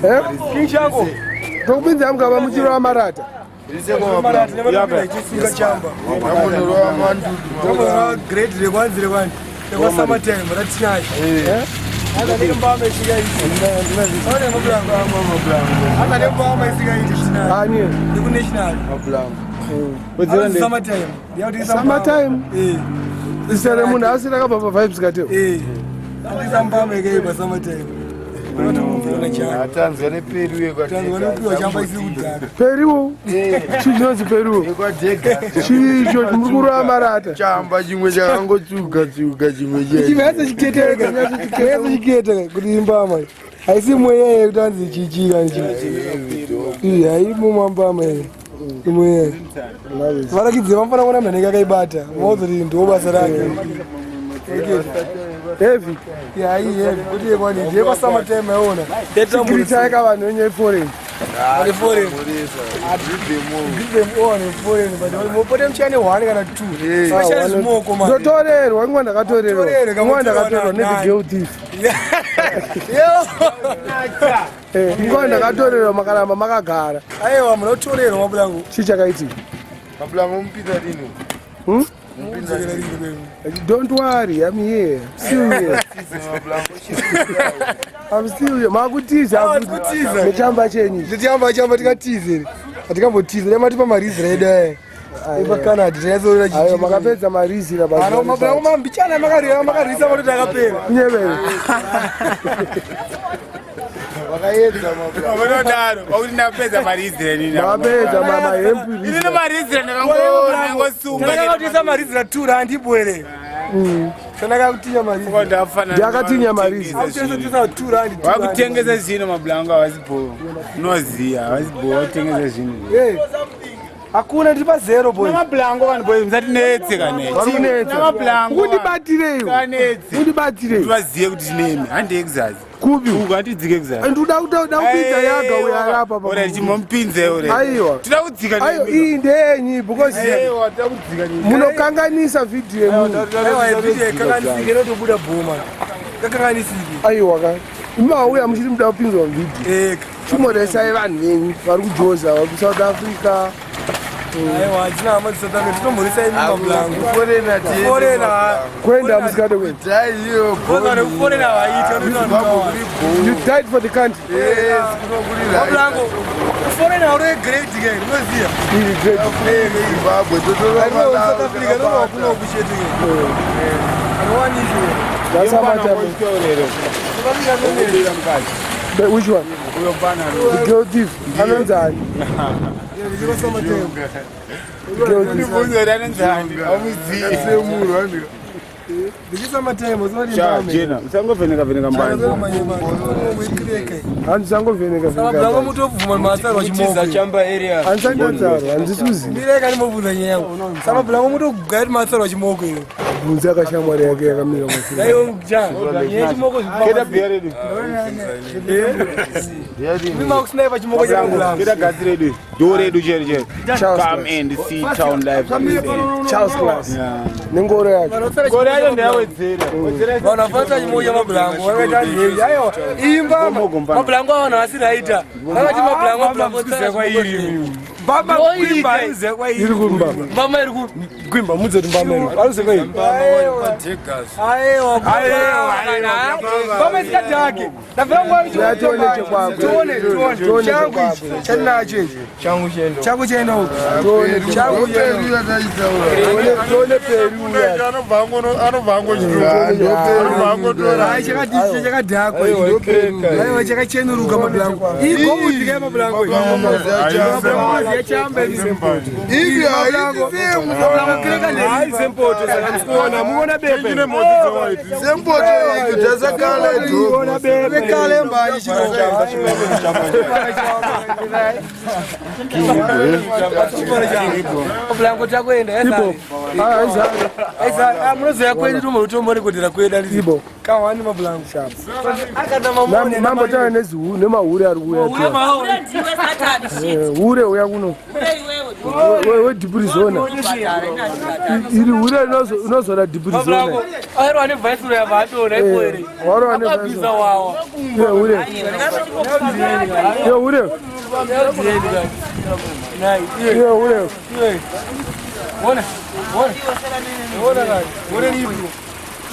Eh? King Shango. Tokupinza mukava muchirova marata. Summertime. Zita remunhu asi rakabva pavibes kateo. Atanzwa neperi Periwo chii chinonzi periwo chicho muri kurova marata chamba chimwe chakangotsvuka tsvuka chimwe chimwenyatsochiketa kuti imbama haisi mweya yekuti anzi chichika chi haimo mbama iyi imweya varakidze vanofanira kuona munhu anenge akaibata vauzoti ndo basa rake. Heavy. Hayi, heavy kuti yekwani yekwasamatime yaona. Security vanhu venye foreign. Ane foreign. Give them all ane foreign, but mupote muchiane one kana two. Saka zvimoko man. Ndotorerwa, ingwa ndakatorerwa. Watorerwa, Ingwa ndakatorerwa kamutorwa nethe girl thief. Yo. Ingwa ndakatorerwa, makaramba makagara. Aiwa, munotorerwa mabulangu. Chii chakaitika? Mabulango mupinda rini? Hmm? Don't worry, I'm here. Still here. I'm still here. Makutiza. Ah, tikutiza. Nechamba chenyu. Tichamba chamba tikatize. Atingambotiza nematipa marizira edu aya. Epacanada tanyatsoona. Ayo makapedza marizira. Ano mabulangu mambichana makarira makarisa matoti akapera. Kunyevera. Vakaedza mabulango. Vanodaro pakuti ndapedza marizira inini. Makapedza mama hempu. Inini marizira ndakangosunga. Ndakakutisa marizira 2 rand ibwere. Tandakakutinya marizira. Ndakatinya marizira. Akutengesa 2 rand. Vakutengesa zvino mabulango havasi bho. Unoziya havasi bho vakutengesa zvino. Eh. Hakuna, ndiri pa zero boy. Mablango vanhu boy musatinetse kane. Vari kunetsa. Mablango. Undibatirei. Kanetse. Undibatirei. Tivaziye kuti tinemi handei kuzazi. Kupi? Uku handidzike kuzazi. Ndoda kuda kupinza yaga uyo arapa. Ora chimomupinze ore. Aiwa. Tida kudzika Ayo nemi. iyi ndeyenyi because Aiwa tida kudzika nemi. munokanganisa vhidhiyo yemunhu. Aiwa, video yakanganisike inotobuda bhoma. Kakanganisike. Aiwa ka. Imauya muchiti muda kupinzwa muvhidhiyo. Eh. Chimoresai vanhu venyu vari kujoza, vari kuSouth Africa. Aiwa, hadzina hama dzeSouth Africa, titomhoresa imi mabulangu. Foreigner. Foreigner. Kuenda musikade kuenda. Dai iyo. Foreigner vaita. You died for the country. Yes, kunokurira. Mabulangu. Foreigner uri grade ke, unoziya. Iri great. Zimbabwe Aiwa, South Africa ndokuno kuchete ke. Anowanishe. That's how much happened. South Africa ndokuno. But which one? The girl thief. Anonzani. The girl thief. Ndibvunze kuti anonzani. Haumuziyi. Semuru andika. Ndichisa matemo, zoti Cha, mbame. Jena, usangovheneka vheneka mbanje. Handisangovheneka Saka vheneka. blango mutobvuma masarwa chimoko. Chamba area. Handisandatsarwa, handisuzi. Ndireka ndimobvunza nyaya yangu. Saka blango mutogaya kuti masarwa chimoko iyo. Bvunza akashamwari yake yakamira mashure. Daiwo ja. Nyaya chimoko Keda bhiya redu. Mima kusniper chimoko cha blango. Keda gasi redu. Do redu chero chero. Charles Come class. and see town life. Charles class. Nengoro yacho. Gore yacho ndeyawedzera. Wedzera Vanhu vafanisa chimoko cha mablango vakaita nhevi. Aiwa, imba mablango ava vanhu vasiri raita. Vakati mablango mablango Mbama kuimba aize kwa Iri kumba. Mbama iri kuimba mudze kuti mbama iri. Aize kwa iri. Aiwa, mbama isikadhake. Ya, tione chekwako. Tione, tione. Tione Changu chekwako. ichi, chandinacho ichi. Changu chendo. Changu chaenda uku. Tione Changu chaenda uku. Tione peri uya. Anobva angotora. Ai, chakadii chakadhakwa ichi. Aiwa, chakachenuruka mablango. Iyi gold kai mablango. Yachamba iyi. Ivi Mablango kireka Hayi sempoto saka musikuona muona bepe. Sempoto tasakala. Muona bepe. Kale mbani chiro. Mablango takuenda. Ibo. Ah, izari. Aisa, munoziva kwedu tomborekodera kwedu anditi. Ibo. Kahwani mablango. Akana mamone. Mambo taura nezihu nemahure ari kuuya. Mahure. Eh, Hure uya kuno. pano wedhipurizona iri hure inozora dhipurizona hure hure hure.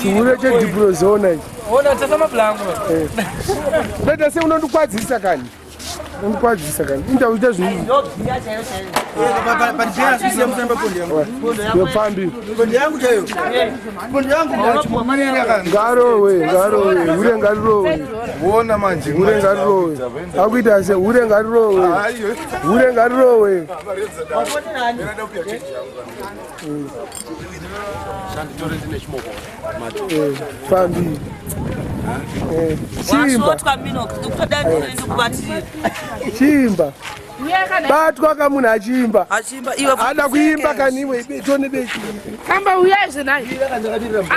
Chihure chedhipurizona ichi. Dada sei unondikwadzisa kani? Unondikwadzisa kani? Inda uite zvinhu. Yopfambi. Ngarowe, ngarowe, hure ngarirowe. Wona manje. Hure ngarirowe. Akuita se hure ngarirowe. Hure ngarirowe. Pfambi. Chimba. Chimba. Batwa kamunhu achiimba. Ada kuimba kani iwe tone bechi. Kamba uyai naye.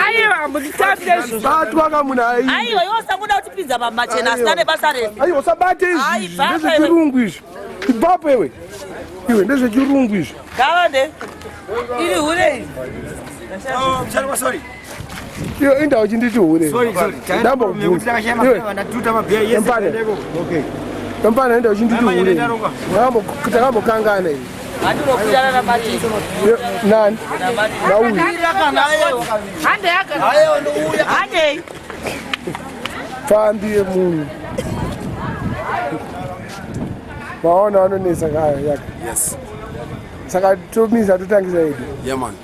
Aiwa mutitambire izvozvo. Batwa kamunhu aimba. Aiwa iwe usangoda kutipinza pamachena asina nebasa rese. Aiwa usabate izvi. Ndezvechirungu izvi. Ibvapo iwe. Iwe ndezvechirungu izvi. Gavande. Iri hure iri. Sorry. Iyo indawo uchinditi hure. Ndambana indawo uchinditi hure. Takambokangana iyi. Nani? Nauyu. Handei. Pfambi yemunhu. Maona anonetsa kaya yaka. Yes. Saka tomisa totangisa yedu. Yeah man.